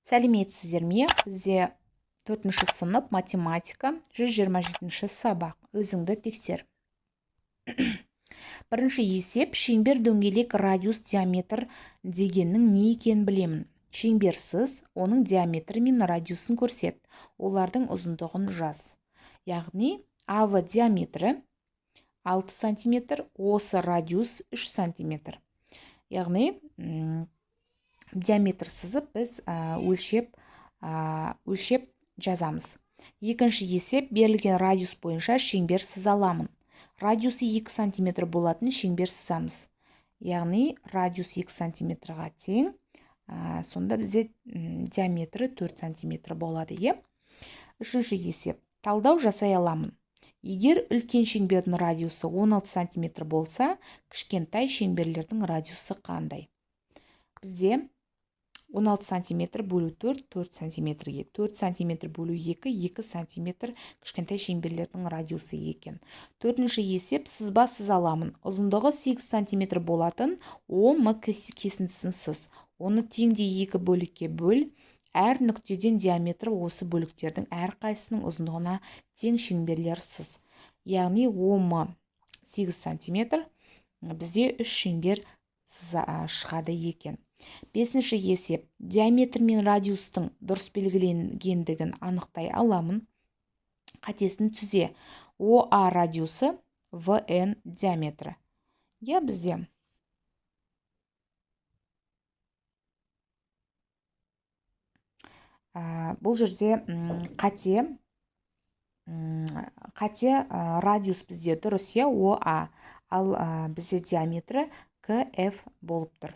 Сәлеметсіздер ме? Бізде 4-ші сынып, математика, 127-ші сабақ. Өзіңді тексер. Бірінші есеп, шеңбер, дөңгелек, радиус, диаметр дегеннің не екенін білемін. Шеңберсіз, оның диаметрі мен радиусын көрсет. Олардың ұзындығын жаз. Яғни, АВ диаметрі 6 сантиметр, осы радиус 3 сантиметр. Яғни, диаметр сызып біз өлшеп жазамыз. Екінші есеп, берілген радиус бойынша шеңбер сыза аламын. Радиусы 2 сантиметр болатын шеңбер сызамыз. Яғни, радиус 2 сантиметрға тең, сонда бізде диаметрі 4 сантиметр болады, е? Үшінші есеп, талдау жасай аламын. Егер үлкен шеңбердің радиусы 16 сантиметр болса, кішкентай шеңберлердің радиусы қандай? Бізде 16 сантиметр бөлу 4, 4 сантиметрге. 4 сантиметр бөлу 2, 2 сантиметр кішкентай шеңберлердің радиусы екен. Төртінші есеп, сызба сыза аламын. Ұзындығы 8 сантиметр болатын ОМ кесіндісін сыз. Оны теңдей екі бөлікке бөл. Әр нүктеден диаметрі осы бөліктердің әрқайсысының ұзындығына тең шеңберлер сыз. Яғни ОМ 8 сантиметр, бізде 3 шеңбер шығады екен. Бесінші есеп, диаметр мен радиустың дұрыс белгіленгендігін анықтай аламын. Қатесін түзе. ОА радиусы, ВН диаметрі. Я бізде бұл жерде қате, радиус бізде дұрыс, иә, ОА, ал бізде диаметрі КФ болып тұр.